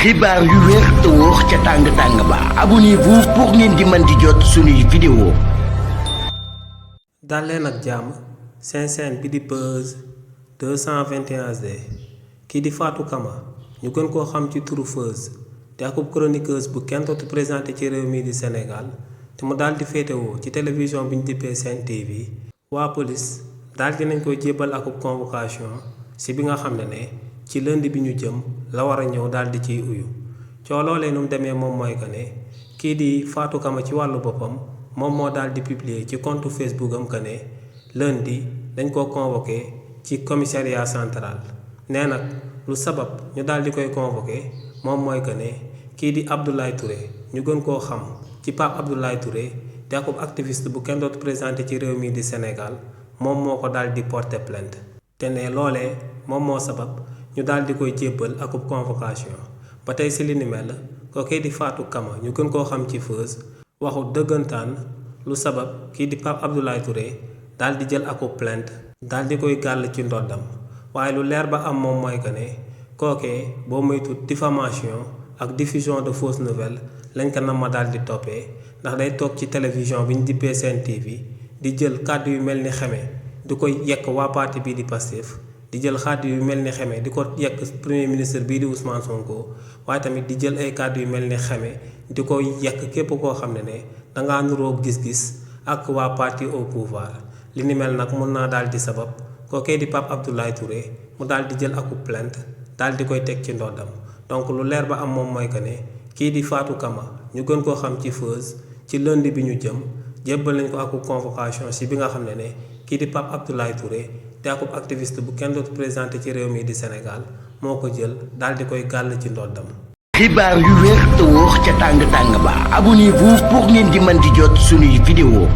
xibaar yu wér te wóor ca tàng ba abonnez-vous pour ngeen di mën di jot suñuy vidéo. dal leen ak jàmm seen chaîne bi di Buzz 221 HD kii di Fatou Kama ñu gën koo xam ci turu Feuz te akub chroniqueuse bu kenn dootu présenté ci réew mi di Sénégal te mu daal di féetewoo ci télévision bi ñu dippee Sen TV. waa police daal di nañ koy jébbal akub convocation si bi nga xam ne ci lundi bi ñu jëm la war a ñëw daal di ciy uyu cooloolee nu mu demee moom mooy que ne kii di Fatou Kama ci wàllu boppam moom moo daal di publier ci compte Facebook am que ne lundi dañ koo convoqué ci commissariat central. nee nag lu sabab ñu daal di koy convoqué moom mooy que ne kii di Abdoulaye Touré ñu gën koo xam ci Pape Abdoulaye Touré di akub activiste bu kenn dootu présenté ci réew mi di Sénégal moom moo ko daal di porter plainte te ne loolee moom moo sabab ñu daal di koy jébbal akub convocation ba tey si li ni mel kookee di Fatou Kama ñu gën koo xam ci Feuz waxu dëggantaan lu sabab kii di Pape Abdoulaye Touré daal di jël akub plainte daal di koy gàll ci ndoddam waaye lu leer ba am moom mooy que ne kookee boo moytu diffamation ak diffusion de fausses nouvelles lañ ko nama daal di toppee ndax day toog ci télévision bi ñu dippee Sen TV di jël kàddu yu mel ni xeme di koy yekk waa parti bii di Pastef di jël kàddu yu mel ni xeme di ko yekk premier ministre bii di Ousmane Sonko waaye tamit di jël ay kàddu yu mel ni xeme di ko yekk képp koo xam ne dangaa nuroo gis-gis ak waa parti au pouvoir li ni mel nag mun naa daal di sabab kookee di Pape Abdoulaye Touré mu daal di jël akub plainte daal di koy teg ci ndoddam donc lu leer ba am moom mooy que ne kii di Fatou Kama ñu gën koo xam ci Feuz ci lundi bi ñu jëm jébbal nañ ko akub convocation si bi nga xam ne kii di Pape Abdoulaye Touré te akub activiste bu kenn dootu présenté ci réew mi di Sénégal moo ko jël daal di koy gàll ci ndoddam. xibaar yu wér te wóor ca tàng ba abonnez-vous pour ngeen di mën di jot suñuy vidéo.